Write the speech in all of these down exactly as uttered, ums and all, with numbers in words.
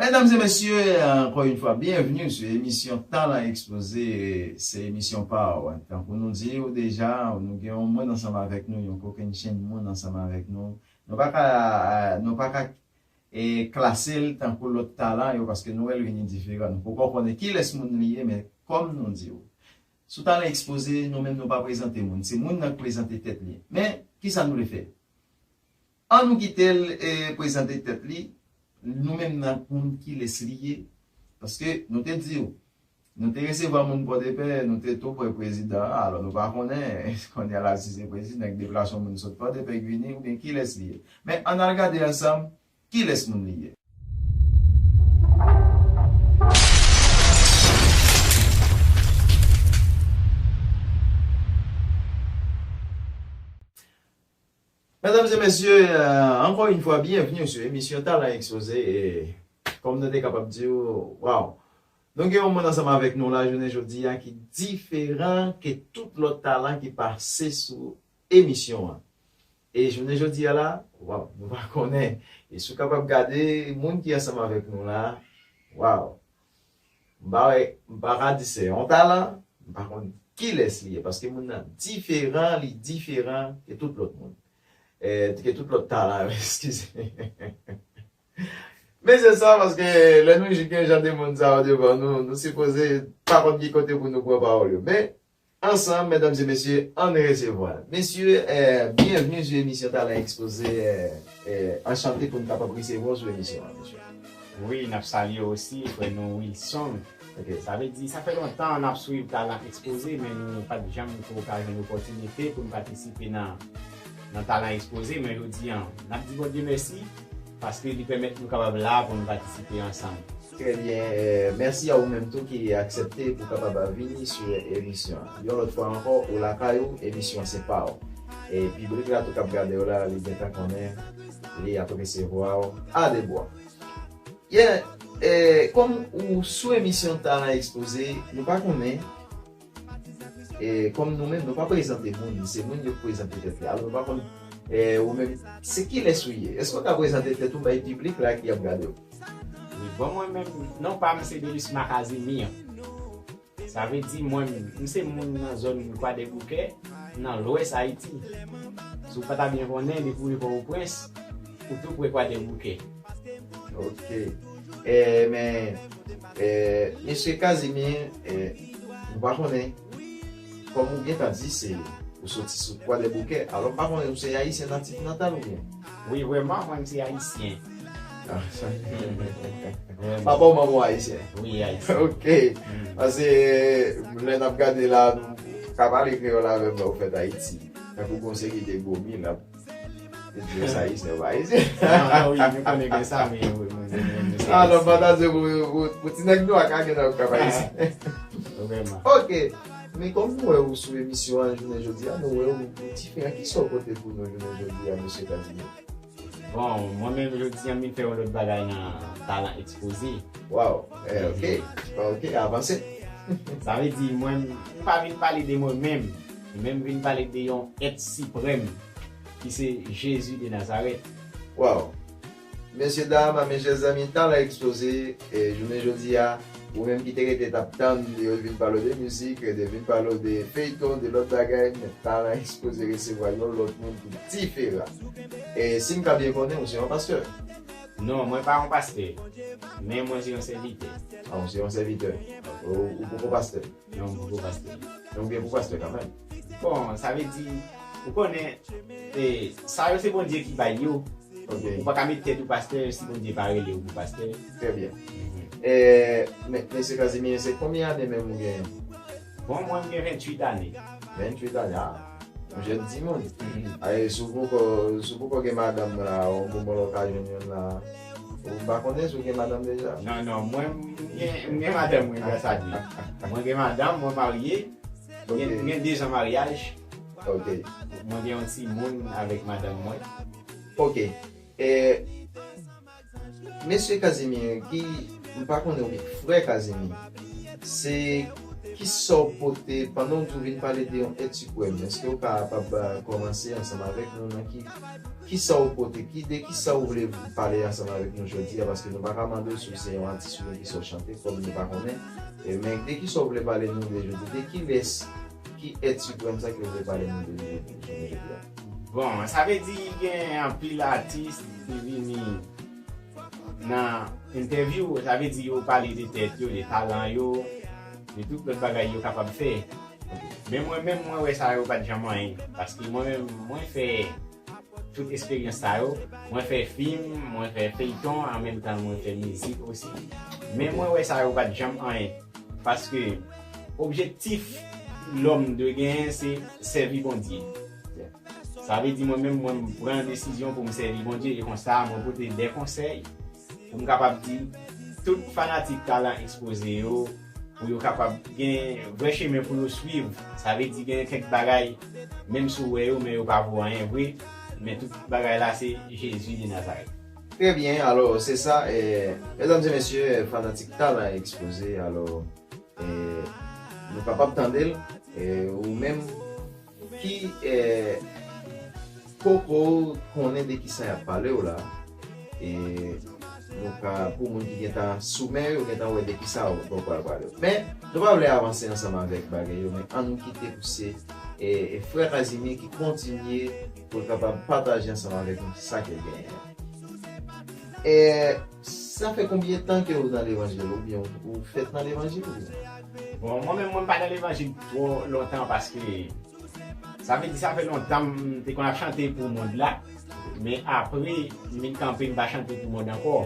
Medam e mesye, ankò yon fwa, byenvni sou emisyon Talan Ekspoze. Se emisyon pa w. Tankou nou di w deja, nou gen yon moun ansanm avèk nou, yon kokenn chenn moun ansanm avèk nou. Nou pa ka, nou pa ka e klase l tankou lòt talan yo, paske nou wè l vini diferan. Nou poko konnen kilès moun li ye, men kòm nou di w, sou Talan Ekspoze, nou menm nou pa prezante moun. Se moun nan k prezante tèt li. Men, kisa nou vle fè? An nou kite l e prezante tèt li, nou menm n ap konn kilès li ye. Paske nou te di w, nou te resevwa moun Pòdepè, nou te tou prè prezidan an, alò nou pa konnen, kounye a la si se prezidan k deplase yon moun sot Pòdepè k vini, oubyen kilès li ye. Men ann al gade ansanm kilès moun li ye. Medam e mesye, ankò yon fwa, byenvni sou emisyon Talan Ekspoze. E kòm nou te kapab di w, waw, nou gen yon moun ansanm avèk nou la jounen jodi a ki diferan ke tout lòt talan ki pase sou emisyon an. E jounen jodi a la, waw, nou pa konnen. E si w kapab gade moun ki ansanm avèk nou la, waw, m pa wè, m pa ka di se yon talan, m pa konn kilès li ye, paske moun nan diferan, li diferan ke tout lòt moun. E, ke tout lòt talan yo, eskize. Men se sa, paske lè nou gen jan de moun sa yo devan nou, nou sipoze pa konn ki kote pou nou pran pawòl yo. Men, ansanm, medam e mesye, ann resevwa l. Mesye, eh, byenvni sou emisyon Talan Ekspoze. Eh, eh, anchante pou n kapab resevwa w sou emisyon an, mesye. Wi, n ap salye w osi, frè nou Wilson. Ok. Sa vle di, sa fè lontan n ap swiv Talan Ekspoze, men nou pa t janm twò ka jwenn opòtinite pou n patisipe nan, nan Talan Ekspoze. Men jodi a, n ap di Bondye mèsi, paske li pèmèt nou kapab la pou n patisipe ansanm. Trè byen, eh, mèsi a ou menm tou ki aksepte pou kapab vini sou emisyon an. Yon lòt fwa ankò, ou lakay ou, emisyon an se pa w. E piblik la tou k ap gade w la, li gentan konnen, li ap resevwa w a de bra. Yeah, eh, kòm ou sou emisyon Talan Ekspoze, nou pa konnen, eh, kòm nou menm, nou pa prezante moun, se moun yo k prezante tèt yo. Alò, nou pa konn, eh, ou menm, se kilès ou ye? Èske w ka prezante tèt ou bay piblik la ki ap gade w? Wi, bon, mwen menm, non pa m se Delisma Casimir. Sa vle di mwen, m se moun nan zòn Kwadèboukè, nan lwès Ayiti. Si w pa ta byen konnen, depi w rive Pòtoprens, ou tou pre Kwadèboukè. Ok. Eh, men, eh, mesye Casimir, eh, nou pa konnen, kòm ou gentan di, se ou soti sou Kwadèboukè, alò m pa konnen ou se ayisyen natif natal oubyen? Wi, vrèman, mwen m se ayisyen. Ah, sa. Vrèman. Papa w manman w ayisyen? Wi, ayisyen. Ok. Mm. Paske lè n ap gade la, nou ka pale kreyòl avè m lè w fèt Ayiti. Tankou gon seri de gomi la. Yo di yo se ayisyen, yo pa ayisyen. Non, non, wi, nou konnen gen sa, men wi, mwen, mwen, mwen, mwen se ayisyen. Ah, non, m pa ta di pou, pou, pou ti nèg nwa ka gen nan kòb ayisyen. Vrèman. Ok. Men kòm nou wè ou sou emisyon an jounen jodi a, nou wè ou, ou diferan. Kisa w pote pou nou jounen jodi a, mesye Casimir? Bon, mwen menm jodi a, m vin fè yon lòt bagay nan Talan Ekspoze. Waw, eh, ok. Mhm. Ok, avanse. Sa vle di, mwen, m pa vin pale de mwen menm, men m vin pale de yon èt siprèm ki se Jezi de Nazarèt. Waw. Mesye dam, mes chers amis, Talan Ekspoze, e jounen jodi a, ou menm ki te rete t ap tann yo vin pale w de mizik, de vin pale w de feyton, de lòt bagay, men Talan Ekspoze resevwa yon lòt moun ki diferan. E si m ka byen konnen, ou se yon pastè? Non, mwen pa yon pastè, men mwen se yon sèvitè. Ah, ou se yon sèvitè. Ou, ou poko pastè? Non, m poko pastè. Men ou gen pou pastè kanmenm. Bon, sa vle di, ou konnen, e, sa yo se Bondye ki bay yo. Ok. Ou pa ka met tèt ou pastè si Bondye pa rele w pou pastè. Trè byen. Mhm. E, men, mesye Casimir, se konbyen ane menm ou genyen? Bon, mwen, m gen venntuit ane. Venntuit ane, ah. Yon jèn timoun. Mhm. Ay, si w poko, si w poko gen madanm la, yon bon, bon lè w ka jwenn youn la. Ou pa konnen si w gen madanm deja? Non, non, mwen, m gen, m gen madanm mwen, gras a Dye. Mwen gen madanm, mwen marye. Ok. Gen, gen de zan maryaj. Ok. Mwen gen yon timoun avèk madanm mwen. Ok. E, mesye Casimir, ki, m pa konnen, wi, frè Casimir, se Kisa w pote, pandan w di w vin pale de yon èd siprèm, èske w kapab, ah, kòmanse ansanm avèk nou nan ki, kisa w pote, ki, de kisa w vle pale ansanm avèk nou jodi a, paske nou pa ka mande w si w se yon atis oubyen kisa w chante, kòm nou pa konnen. E, men de kisa w vle pale nou de jodi, de kilès, ki èd siprèm sa ke w vle pale nou de jodi, jodi a? Bon, sa vle di gen anpil atis ki vini nan entèvyou, sa vle di yo pale de tèt yo, de talan yo, de tout lòt bagay yo kapab fè. Men mwen menm, mwen wè sa yo pa t janm anyen. Paske mwen menm, mwen fè tout esperyans sa yo. Mwen fè fim, mwen fè feyton, an menm tan mwen fè mizik osi. Men mwen wè sa yo pa t janm anyen. Paske objektif lòm dwe genyen se sèvi Bondye. Sa vle di mwen menm, mwen m pran desizyon pou m sèvi Bondye e konsa mwen pote de konsèy pou m kapab di tout fanatik Talan Ekspoze yo, pou yo kapab gen vrè chemen pou yo swiv. Sa vle di gen kèk bagay, menm si w wè yo, men yo pa vo anyen vre, men tout bagay la se Jezi de Nazarèt. Trè byen, alò se sa, eh, medam e mesye, fanatik Talan Ekspoze, alò, eh, nou kapab tande l, eh, ou menm ki, eh, poko konnen de kisa y ap pale w la, eh, nou ka, pou moun ki gentan sou men yo, gentan wè de kisa w pral pale w. Men, nou pa vle avanse ansanm avèk bagay yo, men ann nou kite pou se, eh, eh, frè Casimir ki kontinye pou l kapab pataje ansanm avèk nou sa ke l genyen. Eh, sa fè konbyen tan ke w nan levanjil, oubyen w, w fèt nan levanjil, oubyen? Bon, mwen menm, mwen pa nan levanjil twò lontan paske sa vle di sa fè lontan m te konn ap chante pou mond la, men apre m vin kanpe, m pa chante pou mond ankò.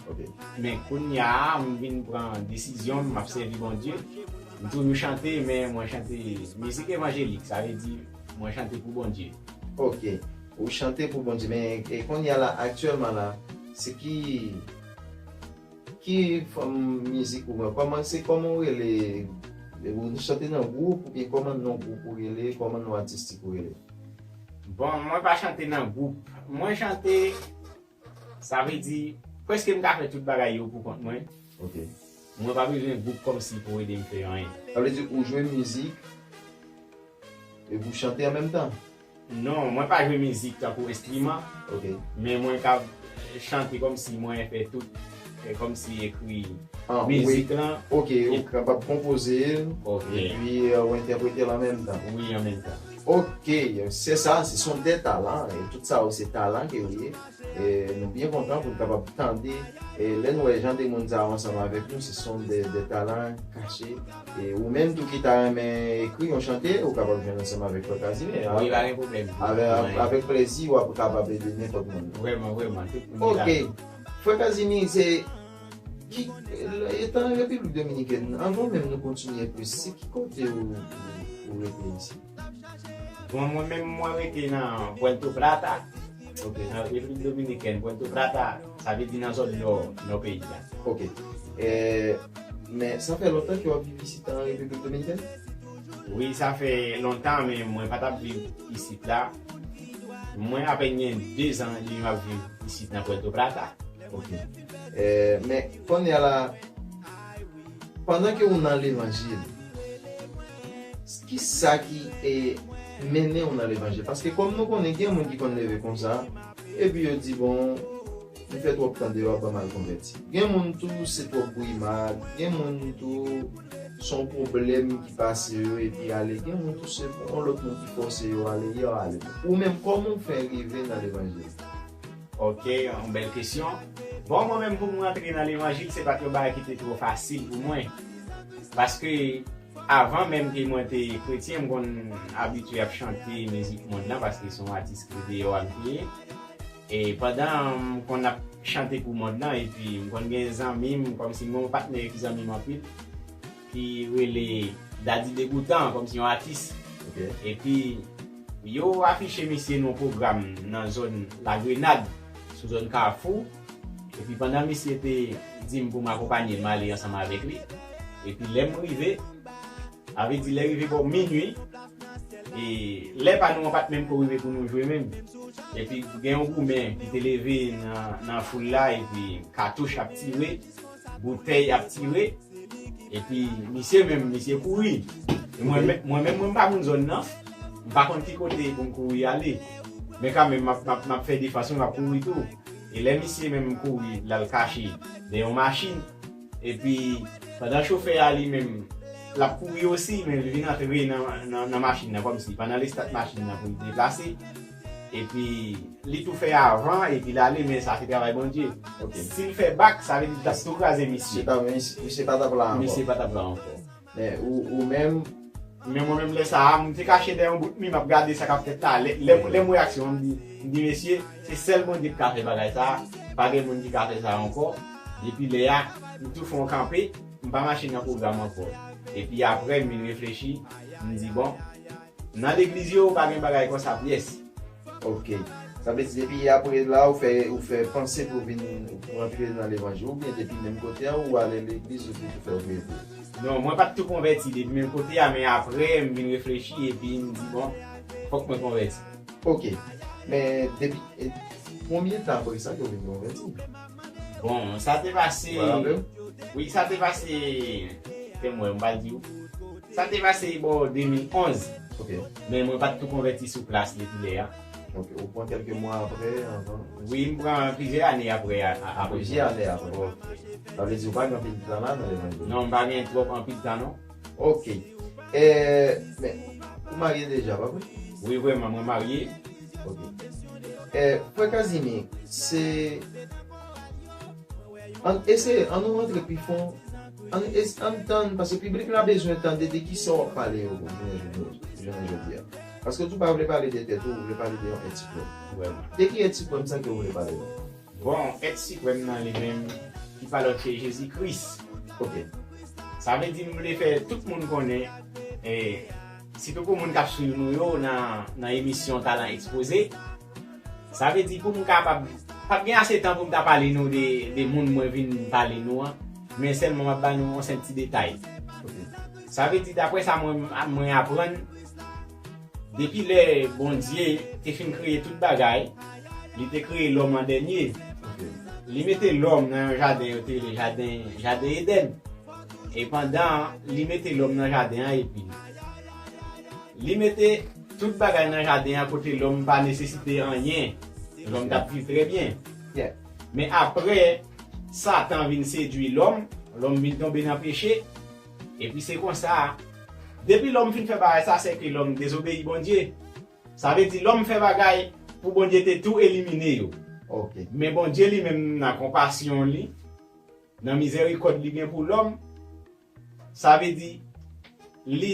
Ok. Men kounye a, m vin pran desizyon, m ap sèvi Bondye. M toujou chante, men mwen chante mizik evanjelik, sa vle di mwen chante pou Bondye. Ok. Ou chante pou Bondye, men e kounye a la, aktyèlman la, se ki, ki fòm mizik ou, kòman se, kòman w rele, ou chante nan gwoup, oubyen kòman non gwoup ou rele, kòman non atistik ou rele? Bon, mwen pa chante nan gwoup. Mwen chante, sa vle di, prèske m ka fè tout bagay yo pou kont mwen. Ok. Mwen pa bezwen gwoup kòmsi pou ede m fè anyen. Sa vle di ou jwe mizik epi w chante an menm tan? Non, mwen pa jwe mizik tankou enstriman. Ok. Men mwen ka chante kòmsi mwen fè tout, eh, kòmsi ekri mizik lan. Ok, ou kapab konpoze l, epi, eh, ou entèprete l an menm tan. Wi, an menm tan. Ok, se sa, se son de talan, e tout sa yo se talan ke yo ye. E nou byen kontan pou n kapab tande, e lè n wè jan de moun sa yo ansanm avèk nou, se son de, de talan kache. E ou menm tou ki ta renmen ekri yon chante, ou kapab jwenn ansanm avèk Frè Casimir. Wi, pa gen pwoblèm. Avèk, avèk plezi, w ap kapab ede nenpòt moun. Vrèman, vrèman, tout moun la. Ok. Frè Casimir, se ki, etan Repiblik Dominikèn, anvan menm nou kontinye plis, se ki kote ou, ou rete isi? Bon, mwen menm, mwen rete nan Puerto Plata. Ok. Nan Repiblik Dominikèn, Puerto Plata, sa vle di nan zòn nò, nò peyi a. Ok. Eh, men sa fè lontan ke w ap viv isit an Repiblik Dominikèn? Wi, sa fè lontan, men mwen pa t ap viv isit la. Mwen apèn gen de zan li m ap viv isit nan Puerto Plata. Ok. Eh, men kounye a la, pandan ke ou nan levanjil, ki sa ki, eh, mennen ou nan levanjil? Paske kòm nou konnen, gen moun ki konn leve konsa, epi yo di, bon, m fè twòp tan deyò, ban m al konvèti. Gen moun tou, se twòp bri mag, gen moun tou, se yon pwoblèm ki pase yo epi ale, gen moun tou, se yon lòt moun ki fòse yo ale, yo ale. Ou menm, kòman w fè rive nan levanjil? Ok, yon bèl kesyon. Bon, mwen menm, pou mwen antre nan levanjil, se pa t yon bagay ki te twò fasil pou mwen. Paske avan menm ke mwen te kretyen, m konn abitye ap chante mizik mond lan, paske se yon atis ki deyò a m te ye. E pandan m konn ap chante pou mond lan, epi m konn gen zanmi m, kòmsi m gen yon patnè ki zanmi m anpil, ki rele Daddy Degoutan, kòmsi yon atis. Ok. Epi, yo afiche misye nan yon pwogram nan zòn Lagrenad, sou zòn Kafou. Epi pandan misye te di m pou m akonpanye l, m ale ansanm avèk li. Epi lè m rive, sa vle di lè rive bò minui, e lè pa nou an pa t menm ko rive pou nou jwe menm. Epi gen yon goumen ki te leve nan, nan foul la, epi katouch ap tire, boutèy ap tire. Epi misye menm, misye kouri. E mwen, ok, men- mwen menm, mwen pa moun zòn nan. M pa konn ki kote pou m kouri ale. Men kanmenm, m ap, m ap, m ap fè defans mwen, m ap kouri tou. E lè misye menm kouri, l al kache dèyè yon machin. Epi, pandan chofè a li menm, l ap kouri osi, men li vin antre nan, nan, nan machin nan, kòmsi pandan l estat machin nan pou l deplase. Epi, li tou fè avan, epi l ale, men sa se travay Bondye. Ok. Si l fè bak, sa vle di l t ap tou kraze misye. Misye pa, misye, misye pa t ap la ankò. Misye pa t ap la ankò. Men ou, ou menm, men mwen menm lè sa a, m te kache dèyè yon bout mi, m ap gade sa k ap fèt la. Lè, lè, lè m wè aksyon an, m di, m di, mesye, se sèl Bondye ki ka fè bagay sa a. Pa gen moun ki ka fè sa ankò. Depi lè a, m tou fè yon kanpe, m pa mache nan pwogram ankò. Epi apre, m vin reflechi, m di, bon, nan legliz yo, pa gen bagay konsa pyès. Ok. Sa vle di depi apre la, ou fè, ou fè panse pou vin, pou antre nan levanjil, oubyen depi menm kote a, ou ale legliz, ou vin pou fè ou vle vre? Non, mwen pa t tou konvèti depi menm kote a, men apre, m vin reflechi epi m di, bon, fòk mwen konvèti. Ok. Men depi, e, konbyen tan apre sa ke w vin konvèti? Bon, sa te pase. Ou pa raple w? Wi, sa te pase. Fè m wè, m pa di w. Sa te pase bò de mil onz. Ok. Men mwen pa t tou konvèti sou plas depi lè a. Ok, ou pran kèlke mwa apre, anvan? Wi, m pran plizyè ane apre a, a, apre. Plizyè ane apre. Ok. Sa vle di ou pa gen anpil tan la nan levanjil? Non, m pa gen twòp anpil tan, non. Ok. E, men, ou marye deja, pa vre? Wi, vrèman, mwen marye. Ok. E, frè Casimir, se, ann eseye, ann nou rantre pi fon, ann es-, ann tann, paske piblik la bezwen tande de kisa w ap pale yo, jounen jodi, jounen jodi a. Paske ou tou pa vle pale de tèt ou, ou vle pale de yon èt siprèm. Vrèman. De ki èt siprèm sa ke ou vle pale yo? Bon, èt siprèm nan li menm, ki pa lòt ke Jezi Kris. Ok. Sa vle di m vle fè tout moun konnen, e, sitou pou moun k ap swiv nou yo nan, nan emisyon Talan Ekspoze, sa vle di pou m kapab, p ap gen ase tan pou m ta pale nou de, de moun mwen vin pale nou an, men sèlman m ap ba nou yon senp ti detay. Ok. Sa vle di, daprè sa mwen, mwen aprann, depi lè Bondye te fin kreye tout bagay, li te kreye lòm an dènye. Ok. Li mete lòm nan yon jaden yo te rele jaden, jaden Edenn. E pandan li mete lòm nan jaden an, epi li mete tout bagay nan jaden an kote lòm pa nesesite anyen. Lòm t ap viv trè byen. Yeah. Men apre, Satan vin sedui lòm, lòm vin tonbe nan peche, epi se konsa, depi lòm fin fè bagay sa, se ke lòm dezobeyi Bondye. Sa vle di lòm fè bagay pou Bondye te tou elimine yo. Ok. Men Bondye li menm nan konpasyon li, nan mizèrikòd li gen pou lòm, sa vle di li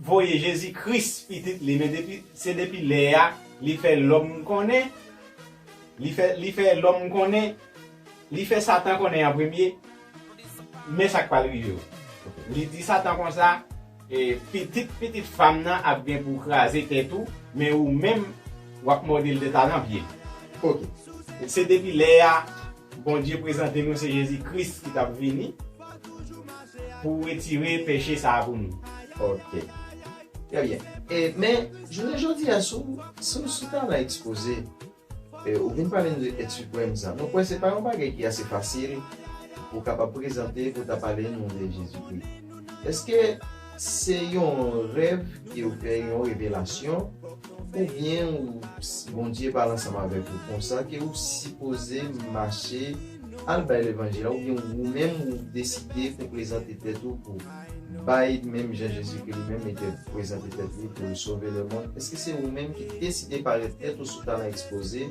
voye Jezi Kris pitit li, men depi, se depi lè a, li fè lòm konnen, li fè, li fè lòm konnen, li fè Satan konnen an premye, men sa k pral rive w. Li di Satan konsa, e, pitit, pitit fanm nan ap gen pou kraze tèt ou, men ou menm, w ap mòde l de talan pye. Ok. Se depi lè a, Bondye prezante nou se Jezi Kris ki t ap vini pou retire peche sa a pou nou. Ok. Trè byen. E, men, jounen jodi a, sou, sou, sou Talan Ekspoze, e, ou vin pale nou de èt siprèm sa. Nou kwè se pa yon bagay ki ase fasil pou w kapab prezante, pou w ta pale nou de Jezikri. Èske se yon rèv ke w fè, yon revelasyon, oubyen ou, Bondye pale ansanm avèk ou konsa ke ou sipoze mache al bay levanjil la, oubyen ou menm ou deside pou prezante tèt ou pou bay menm jan Jezikri li menm li te prezante tèt li pou l sove lemonn? Èske se ou menm ki deside parèt nèt ou sou Talan Ekspoze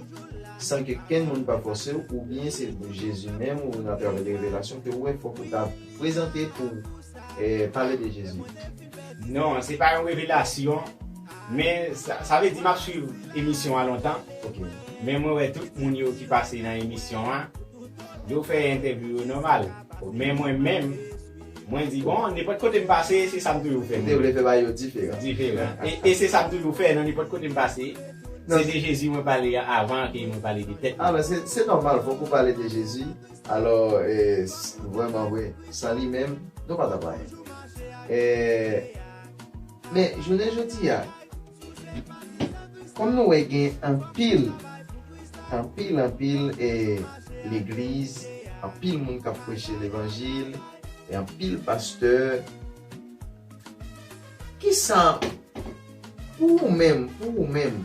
san ke kenn moun pa fòse w, oubyen se Jezi menm ou nan travè de revelasyon ke ou wè fòk ou ta prezante pou, eh, pale de Jezi? Non, se pa yon revelasyon, men sa, sa vle di m ap swiv emisyon an lontan. Ok. Men mwen wè tout moun yo ki pase nan emisyon an, yo fè entèvyou yo nòmal. Ok. Men mwen menm, mwen di, bon, nenpòt kote m pase, se sa m toujou fè. Ou te vle fè bagay yo diferan. Diferan. E, e se sa m toujou fè, nan nenpòt kote m pase, non, se de Jezi mwen pale avan ke mwen pale de tèt mwen. Ah, men se, se nòmal, fòk ou pale de Jezi. Alò, e, s-, vrèman vre, san li menm, nou pa t ap anyen. E, men, jounen jodi a, kòm nou wè gen anpil, anpil, anpil, e, legliz, anpil moun k ap preche levanjil, Anpil pastè. Kisa, pou ou menm, pou ou menm,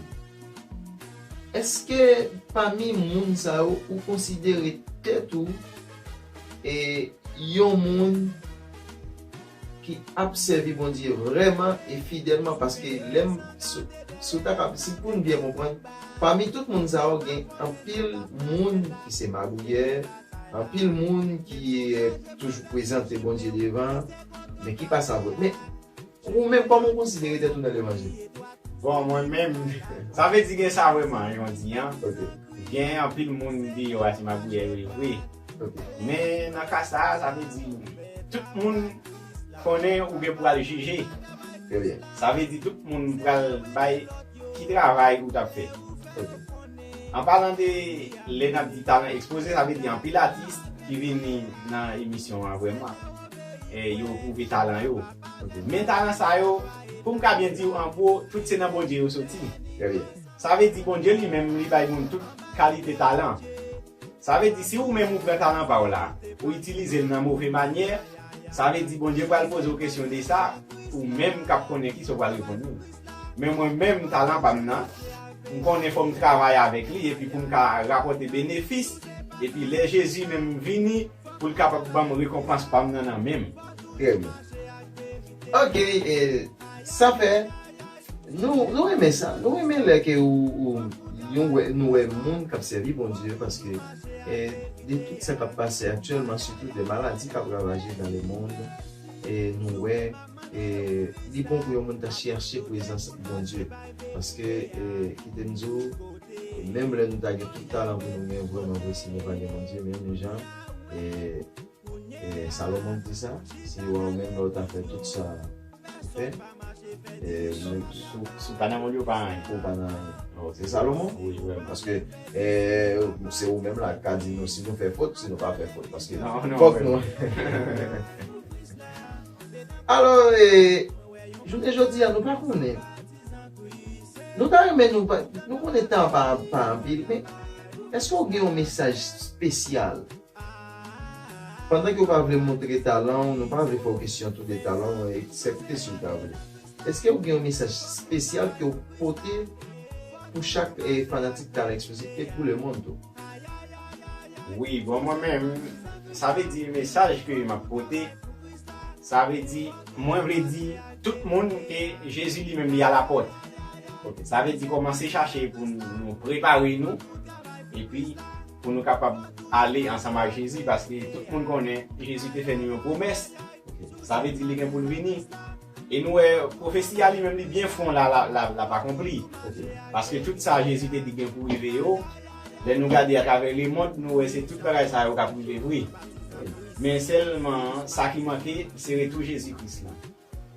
èske pami moun sa yo, ou konsidere tèt ou e yon moun ki ap sèvi Bondye vrèman e fidèlman? Paske lè m, si, si w ta kab, si pou n byen konprann, pami tout moun sa yo, gen anpil moun ki se magouyè, anpil moun ki, eh, toujou prezante Bondye devan, men ki pa sa vre. Men, ou menm, kòman w konsidere tèt ou nan levanjil? Bon, mwen menm, sa vle di gen sa vrèman, jan w di an. Ok. Gen anpil moun deyò a se magouyè yo ye vre. Ok. Men nan ka sa a, sa vle di tout moun konnen ou gen pou al jije. Trè byen. Sa vle di tout moun pral bay ki travay ou t ap fè. Ok. An palan de lè n ap di talan ekspoze, sa vle di anpil atis ki vini nan emisyon an vrèman. E yo pwouve talan yo. Ok. Men talan sa yo, pou m ka byen di w an gwo, tout se nan Bondye yo soti. Trè byen. Sa vle di Bondye li menm, li bay moun tout kalite talan. Sa vle di si ou menm ou pran talan pa w la, ou itilize l nan move manyè, sa vle di Bondye pral poze w kesyon de sa, ou menm k ap konnen kisa w pral reponn li. Men mwen menm, talan pa m nan, m konnen fò m travay avèk li, epi pou m ka rapòte benefis, epi lè Jezi menm vini, pou l kapab ban m rekonpans pa m nan nan men m. Trè byen. Ok, e, sa fè, nou, nou renmen sa. Nou renmen lè ke ou, ou, nou wè, nou wè moun k ap sèvi Bondye, paske, e, de tout sa k ap pase aktyèlman, sitou de maladi k ap ravaje dans le monde, e, nou wè, e, li bon pou yon moun ta chèche prezans Bondye. Paske, e, kite m di w, menm lè nou ta gen tout talan pou nou gen vrèman vre, si nou pa gen Bondye, menm jan, e, e, Salomon te di sa, si w menm lè w ta fè tout sa ou fè, e, men si w, si w pa nan mond yo, ou pa anyen. Ou pa nan anyen. Ok. Se Salomon? Wi, vrèman. Paske, e, se ou menm la k ka di nou si nou fè fot, si nou pa fè fot. Paske non, non, fòk vrèman. Nou. Alò, e, jounen jodi a, nou pa konnen. Nou ta renmen nou pa, nou konnen tan pa, pa anpil, men èske w gen yon mesaj espesyal? Pandan ke w pa vle montre talan w, nou pa vle fè w kesyon tou de talan w, eksepte si w ta vle. Èske w gen yon mesaj espesyal ke w pote pou chak, eh, fanatik Talan Eksplozif e pou lemonn tou? Wi, bon, mwen menm, sa vle di mesaj ke m ap pote, sa vle di, mwen vle di tout moun ke Jezi li menm li alapòt. Ok. Sa vle di kòmanse chache pou nou prepare nou, epi pou nou kapab ale ansanm ak Jezi, paske tout moun konnen Jezi te fè nou yon pwomès. Ok. Sa vle di li gen pou l vini. E nou wè, pwofesi a li menm li byen fon la, la, la, l ap akonpli. Ok. Paske tout sa Jezi te di gen pou rive yo, lè nou gade atravè lemonn, nou wè se tout bagay sa yo k ap rive vre. Men sèlman, sa ki manke, se retou Jezi Kris lan.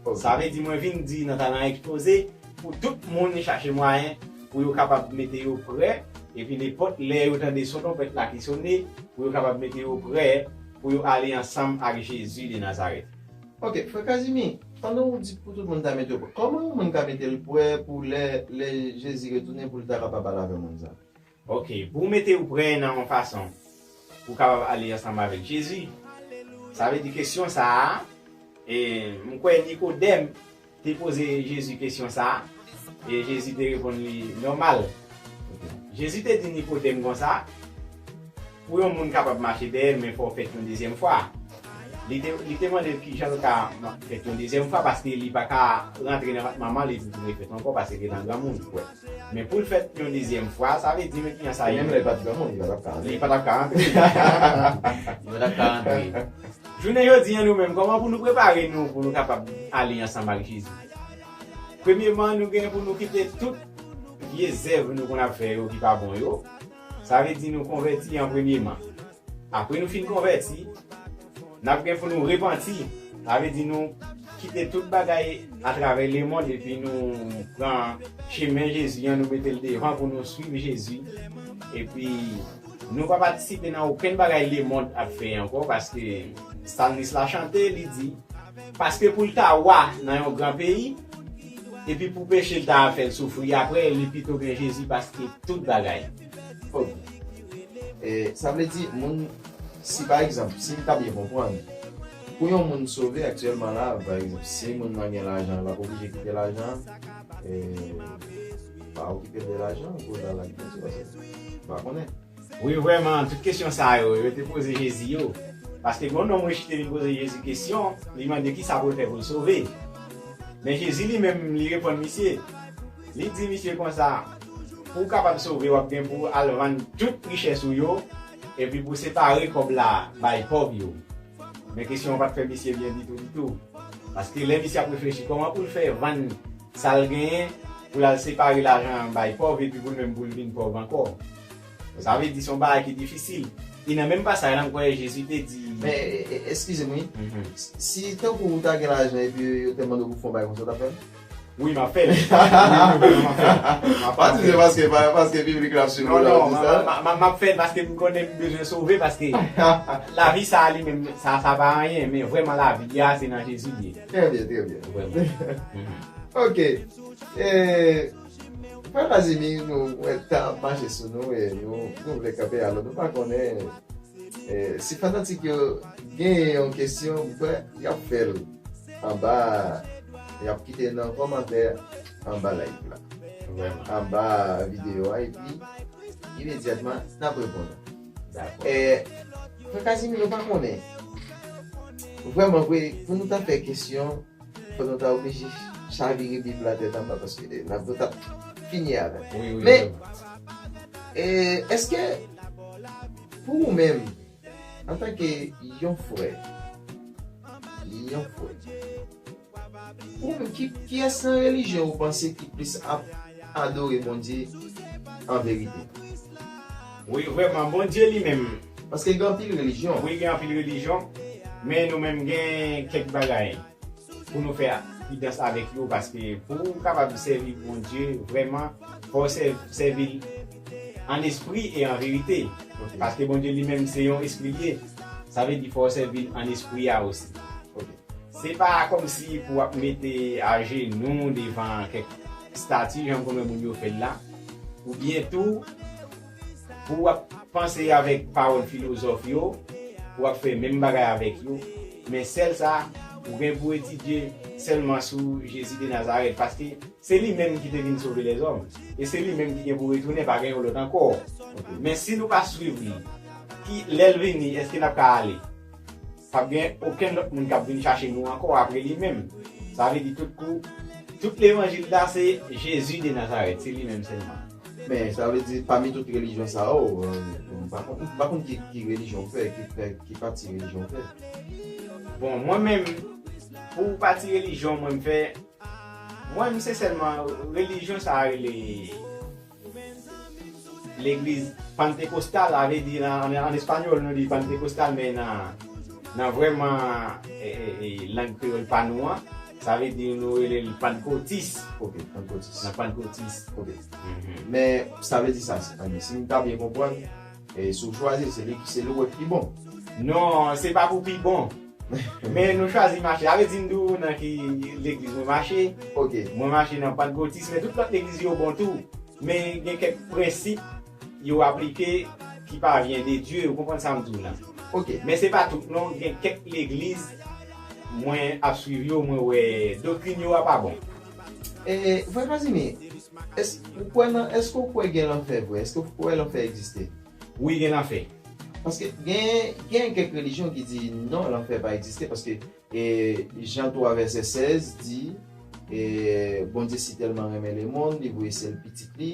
Ok. Sa vle di mwen vin di nan Talan Ekspoze, pou tout moun chache mwayen pou yo kapab mete yo prè, epi nenpòt lè yo tande son twonpèt la ki sone, pou yo kapab mete yo prè, pou yo ale ansanm ak Jezi de Nazarèt. Ok, frè Kazimi, pandan w di pou tout moun ta mete yo prè, kòman yon moun ka mete l prè pou lè, lè Jezi retounen pou l ta kapab al avè moun sa? Ok, pou w mete w prè nan yon fason pou w kapab ale ansanm avèk Jezi, sa vle di kesyon sa a, e, m kwè Nikodèm te poze Jezi kesyon sa a, e Jezi te reponn li nòmal. Ok. Jezi te di Nikodèm konsa, pou yon moun kapab mache dèyè l, men fò w fèt yon dezyèm fwa. Li te, li te mande l kijan l ka ma-, fèt yon dezyèm fwa, paske li pa ka rantre nan vant manman l epi pou l refèt ankò, paske l te nan granmoun. Wè. Men pou l fèt yon dezyèm fwa, sa vle di, men kijan sa ye? Menm lè l pa t granmoun, li pa t ap ka rantre. Li pa t ap ka rantre. Li pa t ap ka rantre. Jounen jodi a, nou menm, kòman pou nou prepare nou pou nou kapab ale ansanm ak Jezi? Premyeman, nou gen pou nou kite tout vye zèv nou konn ap fè yo ki pa bon yo. Sa vle di nou konvèti an premyeman. Apre nou fin konvèti, n ap gen pou nou repanti. Sa vle di nou kite tout bagay atravè lemonn epi nou pran chemen Jezi an, nou mete l devan pou nou swiv Jezi. Epi nou pa patisipe nan okenn bagay lemonn ap fè ankò, paske salmis la chante, li di, paske pou l ta wa nan yon gran peyi, epi pou peche l ta fè l soufri apre, li pito gen Jezi paske tout bagay. Ok. E, sa vle di, moun, si pa egzanp, si m ta byen konprann, Pou yon moun sove aktyèlman la, pa egzanp, si moun nan gen lajan, l ap oblije kite lajan, e, pa okipe l de lajan, pou l al ak Bondye, paske m pa konnen. Wi, vrèman, tout kesyon sa yo, yo te poze Jezi yo. Paske gen yon nonm rejte vin poze Jezi kesyon, li mande kisa pou l fè pou l sove. Men Jezi li menm, li reponn misye. Li di misye konsa, pou w kapab sove, w ap gen pou w al vann tout richès ou yo, epi pou w separe kòb la bay pòv yo. Men kesyon an pa t fè misye byen ditou, ditou. Paske lè misye ap reflechi kòman pou l fè vann sa l genyen, pou l al separe lajan an bay pòv, epi pou l menm pou l vin pòv ankò. Sa vle di se yon bagay ki difisil. E nan menm pasaj la, m kwè Jezi te di. Men, e, e, eskize m, wi. Mhm. Si tankou ou ta gen lajan epi yo te mande w pou fè yon bagay konsa, w t ap fè l? Wi, m ap fè l. Wi, wi, wi, m ap fè l. M ap fè l. Pa di se paske, pa, paske piblik la ap swiv ou la, w di sa. Non, non, m ap fè l paske m konnen m bezwen sove, paske lavi sa a li menm, sa, sa pa anyen, men vrèman lavi a, se nan Jezi li ye. Trè byen, trè byen. Vrèman. Mhm. Ok. E, Frè Casimir, nou wè tan ap mache sou nou e nou, nou vle kanpe, alò nou pa konnen, e, si fanatik yo genyen yon kesyon, m kwè y ap fè l anba, y ap kite nan kòmantè anba live la. Vrèman. Anba videyo a, epi imedyatman, n ap reponn. Dakò. E, Frè Casimir, nou pa konnen. Vrèman vre, pou nou ta fè kesyon, fò nou ta oblije chavire Bib la tèt anba, paske n ap, nou t ap fini avè l. Wi, wi, men, vrèman. E, èske, pou ou menm, antanke yon frè, yon frè, ou menm, ki, kiyès nan relijyon ou panse ki plis ap adore Bondye an verite? Wi, vrèman, Bondye li menm. Paske gen anpil relijyon. Wi, gen anpil relijyon, men nou menm gen kèk bagay pou nou fè pridans avèk yo, paske pou w kapab sèvi Bondye vrèman, fò w sè-, sèvi l an espri e an verite. Ok. Paske Bondye li menm se yon espri li ye. Sa vle di fò w sèvi l an espri a osi. Ok. Se pa kòmsi pou w ap mete ajenou devan kèk estati, jan m konn wè moun yo fè l la, oubyen tou, pou w ap panse avèk pawòl filozòf yo, pou w ap fè menm bagay avèk yo, men sèl sa, ou gen pou etidye sèlman sou Jezi de Nazarèt, paske se li menm ki te vin sove lèzòm, e se li menm ki gen pou retounen, pa gen yon lòt ankò. Ok. Men si nou pa swiv li, ki, lè l vini, èske n ap ka ale? P ap gen okenn lòt moun k ap vin chache nou ankò apre li menm. Sa vle di tout kou, tout levanjil la se Jezi de Nazarèt, se li menm sèlman. Men sa vle di pami tout relijyon sa yo, euh, m pa konn, m pa konn ki, ki relijyon w fè, ki fè, ki pati relijyon w fè. Bon, mwen menm, pou pati relijyon mwen m fè, mwen menm se sèlman relijyon sa a rele legliz pantekostal, sa vle di nan, an, an espanyòl nou di pantekostal, men nan, nan vrèman, e, e, e, lang kreyòl pa nou an, sa vle di nou rele l pantkotis. Ok, pantkotis. Nan pantkotis. Ok. Mhm. Men sa vle di sa, si, si m ta byen konprann, e, si w chwazi, se li, se li w wè ki pi bon. Non, se pa pou pi bon. Men nou chwazi mache. Sa vle di m di w nan ki legliz mwen mache. Ok. Mwen mache nan pantkotis, men tout lòt legliz yo bon tou. Men gen kèk prensip yo aplike ki pa vyen de Dye, ou konprann sa m di w la. Ok. Men se pa tout non, gen kèk legliz mwen ap swiv yo, mwen wè doktrin yo a pa bon. E, frè Casimir, èske ou kwè nan, èske ou kwè gen lanfè vre? Èske ou kwè lanfè egziste? Wi, gen lanfè. Paske gen, gen kèk relijyon ki di non, lanfè pa egziste, paske, e, Jan twa vèsè sèz di, e, Bondye si tèlman renmen lemonn, li voye sèl pitit li,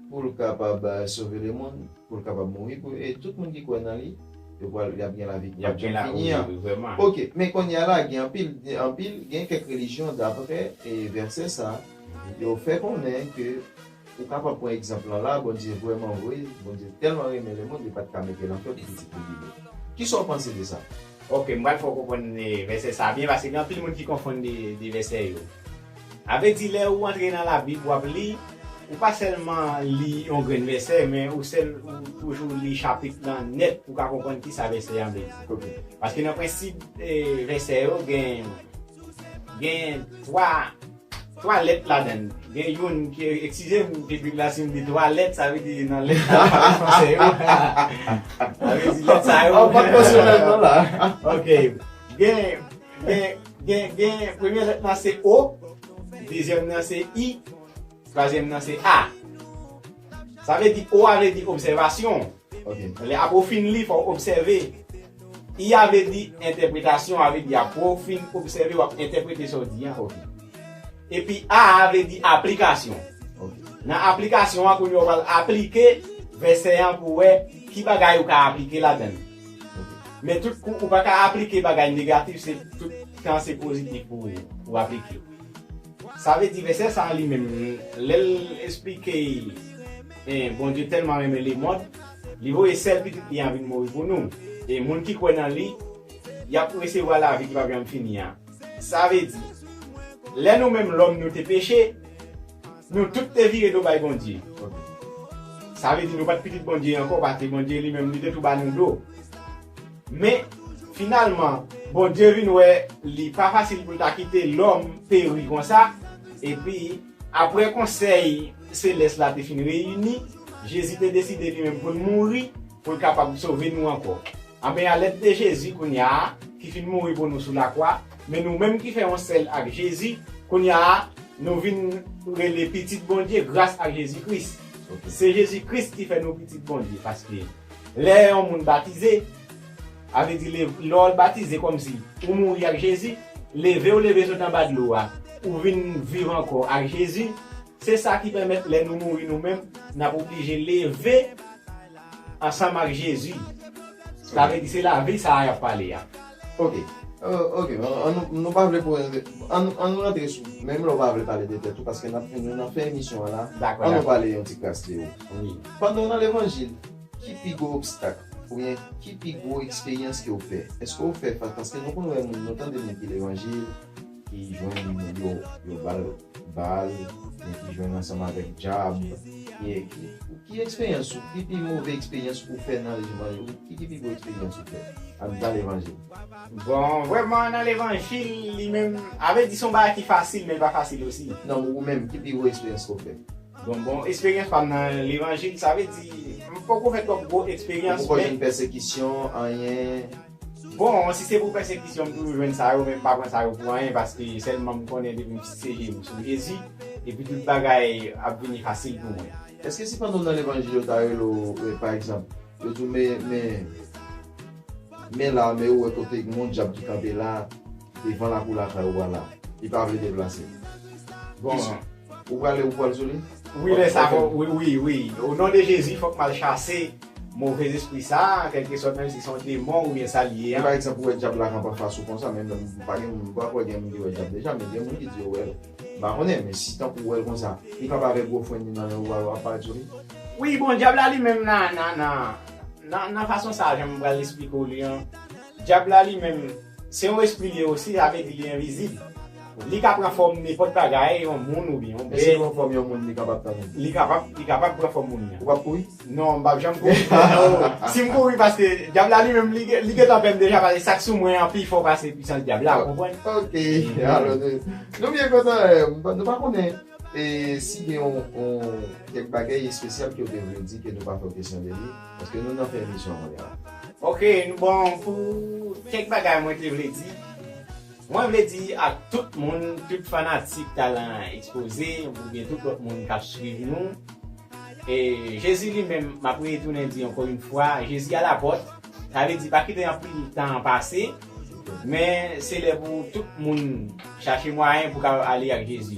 pou l kapab, e, sove lemonn, pou l kapab mouri, pou, e tout moun ki kwè nan li, yo pral, y ap gen lavi ki p ap janm fini an. Y ap gen la, wi, wi, vrèman. Ok, men kounye a la, gen anpil, anpil, gen kèk relijyon, daprè, e, vèsè sa, yo fè konnen ke ou kapab pran egzanp lan la, Bondye vrèman vre, Bondye tèlman renmen lemonn, li pa t ka mete lanfè pou pitit li viv. Kisa w panse de sa? Ok, m pral fè w konprann, e, vèsè sa a byen, paske gen anpil moun ki konfonn de, de vèsè yo. Sa vle di, lè ou antre nan Labib, w ap li, ou pa sèlman li yon grenn vèsè, men ou sèl, ou toujou li chapit lan nèt pou w ka konprann kisa vèsè a vle di. Ok. Paske nan prensip, e, vèsè yo, gen, gen twa, twa lèt ladan l. Gen youn ki, eskize m, piblik la, si m di twa lèt, sa vle di nan lèt la, pa nan fransè yo. Sa vle di lèt sa yo. An pa pèsonèlman la. Ok. Gen, gen, gen, gen, premye lèt nan se O, dezyèm nan se I, twazyèm nan se A. Sa vle di O a vle di obsèvasyon. Ok. Lè apre w fin li, fò w obsève. I a vle di entèpretasyon, a vle di apre w fin obsève, w ap entèprete sa w di an. Ok. Epi A a vle di aplikasyon. Ok. Nan aplikasyon an, kounye a w pral aplike vèsè an pou w wè ki bagay ou ka aplike ladan l. Ok. Men tout kou, ou pa ka aplike bagay negatif, se tout tan se pozitif pou ou aplike. Sa vle di vèsè sa a li menm, lè l esplike, eh, Bondye tèlman renmen lemond, li voye sèl pitit li an vin mouri pou nou. E moun ki kwè nan li, y ap resevwa lavi ki p ap janm fini an. Sa vle di, lè nou menm lòm nou te peche, nou tout te vire do bay Bondye. Sa vle di nou pa t pitit Bondye ankò, paske Bondye li menm li te tou ba nou do. Men, finalman, Bondye vin wè li pa fasil pou l ta kite lòm peri konsa, epi apre konsèy selès la te fin reyini, Jezi te deside li menm pou l mouri, pou l kapab sove nou ankò. Anben, a lèd de Jezi kounye a, ki fin mouri pou nou sou lakwa, men nou menm ki fè yon sèl ak Jezi, kounye a, nou vin rele pitit Bondye gras ak Jezi Kris. Ok. Se Jezi Kris ki fè nou pitit Bondye, paske lè yon moun batize, a vle di le-, lè w batize kòmsi ou mouri ak Jezi, leve w leve sot anba dlo a, ou vin viv ankò ak Jezi, se sa ki pèmèt lè nou mouri nou menm, n ap oblije leve ansanm ak Jezi. Sa vle di se lavi sa a y ap pale a. Ok. Euh, ok, an, an nou, nou pa vle pou, an, an nou rantre sou, menm lè w pa vle pale de tèt ou, paske n ap, nou nan fen emisyon an la, dakò, an nou dakò. Pale yon ti kras de ou. Wi. Pandan w nan levanjil, ki pi gwo obstak, oubyen ki pi gwo eksperyans ke w fè? Èske w fè fas, paske nou konn wè moun, nou tande moun ki levanjil, ki jwenn yo, yo ba l bal, men ki jwenn ansanm avèk dyab. Ki, ki, ki eksperyans ou, ki pi move eksperyans ou fè nan levanjil? Ki, ki pi gwo eksperyans ou fè anndan levanjil? Bon, vrèman, nan levanjil, li menm, a vle di se yon bagay ki fasil, men li pa fasil osi. Non, ou menm, ki pi gwo eksperyans ke w fè? Bon, bon, eksperyans pa m nan levanjil, sa vle di, m poko fè twòp gwo eksperyans, men. Ou poko jwenn pèsekisyon, anyen? Bon, si se pou pèsekisyon, m toujou jwenn sa yo, men m pa pran sa yo pou anyen, paske sèlman m konnen depi m fikse je m sou Jezi, epi tout bagay ap vini fasil pou mwen. Èske si pandan w nan levanjil yo ta rele w, e, pa egzanp, yo di w, men, men, men la, men ou wè kote gen yon dyab ki kanpe la, devan lakou lakay ou a la, li pa vle deplase? Bon. Ou prale, ou pral sou li? Wi, lè sa, wi, wi, wi. O non de Jezi, fòk m al chase move espri sa, kèlkesòt, menm si se yon demon oubyen sa l ye a. Men pa egzanp, ou wè dyab la kanpe anfas ou konsa, men m pa gen, m pa kwè gen moun ki wè dyab deja, men gen moun ki di yo wè l. M pa konnen, men si tankou w wè l konsa, li kanpe avèk gwo frenn li nan men ou, w ap parèt sou li? Wi, bon, dyab la li menm nan, nan, nan, nan, nan fason sa, jan m pral esplike w li an, dyab la li menm, se yon espri li ye osi, sa vle di li envizib. Li ka pran fòm nenpòt bagay, yon moun oubyen yon bèt. E si li pran fòm yon moun, li kapab tankou? Li kapab, li kapab pran fòm moun nan. Ou p ap kouri? Non, m p ap janm kouri. Si m kouri, paske dyab la li menm, li, li gentan pè m deja, paske sa k sou mwen an pi fò pase pisans dyab la, ou konprann? Ok, alò, nou, nou byen kontan, eh, nou pa konnen, eh, si gen yon, yon, kèk bagay espesyal ke w te vle di ke nou pa fè w kesyon de li, paske nou nan fen emisyon an kounye a. Ok, bon, pou kèk bagay mwen te vle di, mwen vle di ak tout moun, tout fanatik Talan Ekspoze, oubyen tout lòt moun k ap swiv nou, e Jezi li menm, m ap retounen di ankò yon fwa, Jezi alapòt, sa vle di pa kite anpil tan pase, men se lè pou tout moun chache mwayen pou ka ale ak Jezi.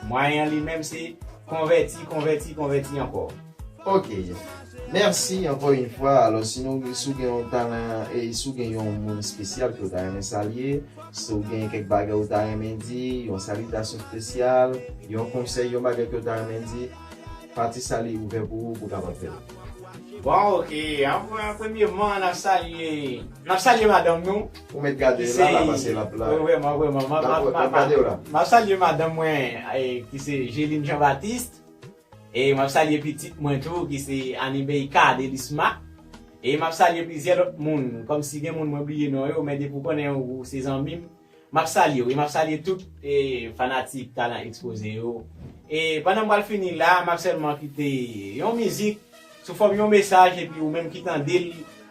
Mwayen an li menm se konvèti, konvèti, konvèti ankò. Ok. Mèsi ankò yon fwa. Alò, si nou, si w gen yon talan e si w gen yon moun espesyal ke w ta renmen salye, si w gen kèk bagay ou ta renmen di, yon salitasyon espesyal, yon konsèy, yon bagay ke w ta renmen di, pati sa li ouvè pou ou, pou w kapab fè l. Bon, ok. An, an premyèman, n ap salye, n ap salye madanm nou. Ou mèt gade l la, la, paske l ap la. Wi, vrèman, vrèman. M ap, m ap, m ap, m ap, m ap salye madanm mwen, eh, ki se Géline Jean Baptiste. E m ap salye pitit mwen tou, ki se Anibeika Delisma. E m ap salye plizyè lòt moun, kòmsi gen moun mwen bliye non yo, men depi w konnen ou se zanmi m, m ap salye w. E m ap salye tout, e, fanatik Talan Ekspoze yo. E pandan m pral fini la, m ap sèlman kite yon mizik sou fòm yon mesaj, epi ou menm ki tande l,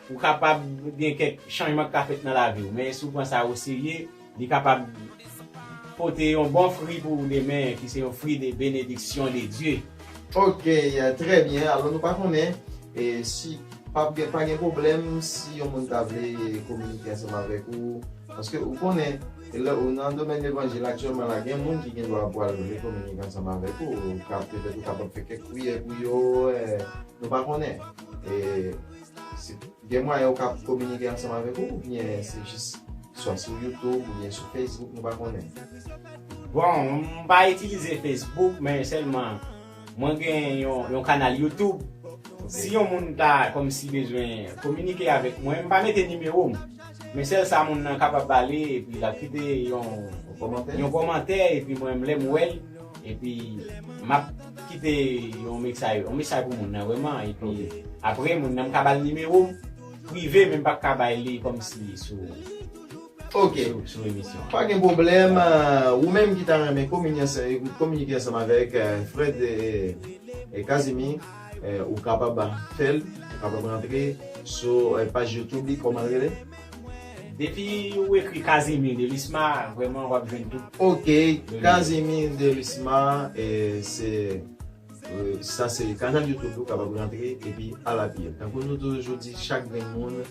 ou kapab gen kèk chanjman ki ka fèt nan lavi w. Men si w pran sa oserye, li kapab pote yon bon fri pou ou demen, ki se yon fri de benediksyon de Dye. Ok, trè byen. Alò, nou pa konnen e si p ap gen, pa gen pwoblèm si yon moun ta vle kominike ansanm avèk ou. Paske ou konnen, lè ou nan domèn levanjil aktyèlman la, gen moun ki gen dwa pral vle kominike ansanm avèk ou. Ou ka, petèt ou kapab fè kèk priyè pou yo, eh, nou pa konnen. E si gen mwayen ou ka kominike ansanm avèk ou, oubyen se jis swa sou YouTube oubyen sou Facebook, nou pa konnen. Bon, m pa itilize Facebook, men sèlman mwen gen yon, yon kanal YouTube. Si yon moun ta kòmsi bezwen kominike avèk mwen, m pa mete nimewo m. Men sèl sa moun nan kapab pale, epi l ap kite yon, Kòmantè? Yon kòmantè, epi mwen, lè m wè l, epi m ap kite yon mesaj, yon mesaj pou moun nan vrèman, epi apre moun nan m ka ba l nimewo m prive, men m p ap ka bay li kòmsi sou, Ok. sou, sou emisyon. Pa gen pwoblèm. Euh, ou menm ki ta renmen kominye ansa- kominike ansanm avèk euh, Fred e, e Casimir, euh, ou kapab fè l, ou kapab rantre sou euh, paj YouTube li, kòman l rele? Depi ou ekri Casimir Delisma, vrèman w ap jwenn tout. Ok, Casimir Delisma, e se euh, sa se kanal YouTube ou kapab rantre epi al apiye l. Tankou nou toujou di, chak grenn moun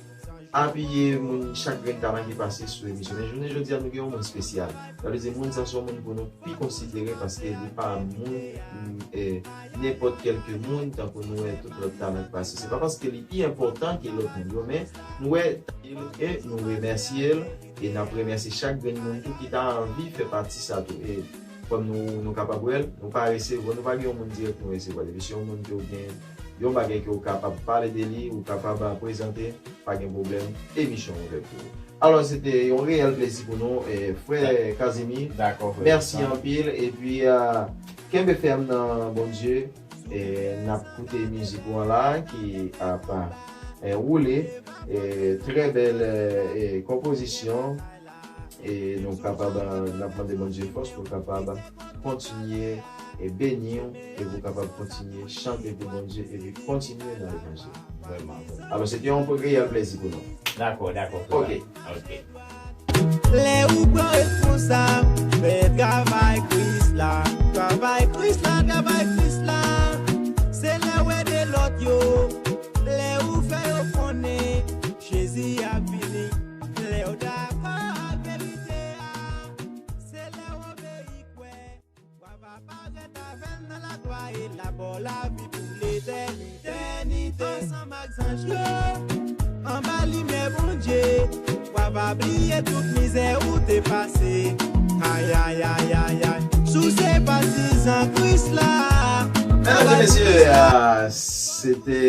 apiye moun, chak grenn talan ki pase sou emisyon. Men jounen jodi a, nou gen yon moun espesyal. Sa vle di, moun sa se yon moun pou nou pi konsidere paske li pa moun, mm, eh, nenpòt kèlke moun, tankou nou wè tout lòt talan ki pase. Se pa paske li pi enpòtan ke lòt moun yo, men nou wè e nou remèsye l, e n ap remèsye chak grenn moun tou ki ta anvi fè pati sa tou. E kòm nou, nou kapab wè l, nou pa resevwa, nou pa gen yon moun dirèk nou resevwa. Depi se yon moun ke w gen yon bagay ke w kapab pale de li, ou kapab prezante, pa gen pwoblèm, emisyon ouvè pou ou. Alò, se te yon reyèl plezi pou nou, e, frè Casimir. Dakò, frè. Mèsi anpil, epi euh, kenbe fèm nan Bondye, e n ap koute mizik ou an la, ki ap e, woule, e, trè bèl e, e, konpozisyon, e nou kapab, e, n ap mande Bondye fòs pou kapab kontinye e beni w, e pou kapab kontinye chante pou Bondye, epi kontinye nan levanjil. Vrèman, vrèman. Alò, se te yon reyèl plezi pou nou. Dakò, dakò. Ok. Ok. Lè ou pran responsab, fè travay Kris la. Travay Kris la, travay Kris la. Se lè w ede lòt yo, lè ou fè yo konnen Jezi ap vini. Lè w dakò ak verite a, se lè w obeyi kwè. Wa va parèt avè l nan laglwa e l ap ba w lavi pou letènite. Ansanm ak zanj yo, anba limyè Bondye, wa va bliye tout mizè ou te pase. Ayayayayay, si w se patizan Kris la. Medam e mesye, euh, se te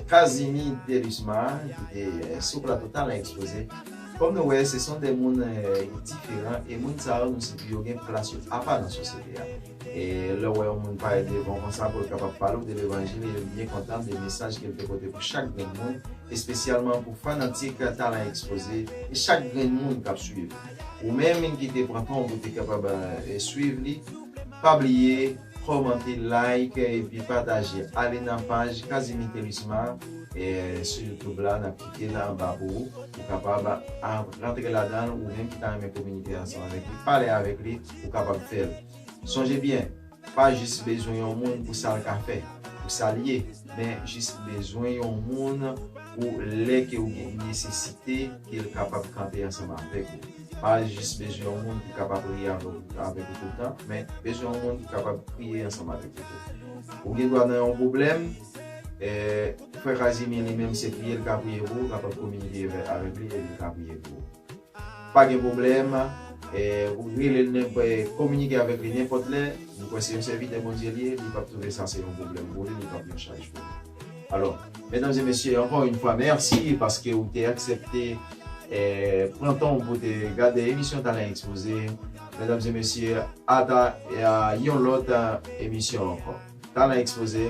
Casimir Delisma ki te euh, sou plato Talan Ekspoze. Kòm nou wè, se son de moun euh, diferan, e moun sa yo, nou se pou yo gen plas yo apa nan sosyete a. E lè w wè yon moun parèt devan w konsa pou l kapab pale w de levanjil, e l byen kontan de mesaj ke l te pote pou chak grenn moun, espesyalman pou fanatik Talan Ekspoze e chak grenn moun k ap swiv. Ou menm ki te pran tan w pou te kapab e, swiv li, pa bliye kòmante, like epi pataje. Ale nan paj Casimir Delisma e, sou YouTube la, n ap kite l anba pou ou. Ou kapab a- rantre ladan l, ou menm ki ta renmen kominike ansanm avèk li, pale avèk li, ou kapab fè l. Sonje byen, pa jis bezwen yon moun pou sa l ka fè, pou sa l ye, men jis bezwen yon moun pou lè ke ou gen nesesite ke l kapab kanpe ansanm avèk ou. Pa jis bezwen yon moun ki kapab ri avèk ou, avèk ou tout tan, men bezwen yon moun ki kapab kriye ansanm avèk ou tou. Ou gen dwa nan yon pwoblèm, eh, frè Casimir li menm se priye l ka priye pou ou, ou kapab kominike avèk li e li ka priye pou ou. Pa gen pwoblèm, eh, ou rele l, kominike avèk li nenpòt lè, m kwè se yon sèvitè Bondye li ye, li p ap twouve sa se yon pwoblèm pou li, li p ap yon chaj pou li. Alò, medam e mesye, ankò yon fwa, mèsi paske ou te aksepte eh, pran tan w pou te gade emisyon Talan Ekspoze. Medam e mesye, ata eh, yon lòt eh, emisyon ankò. Talan Ekspoze,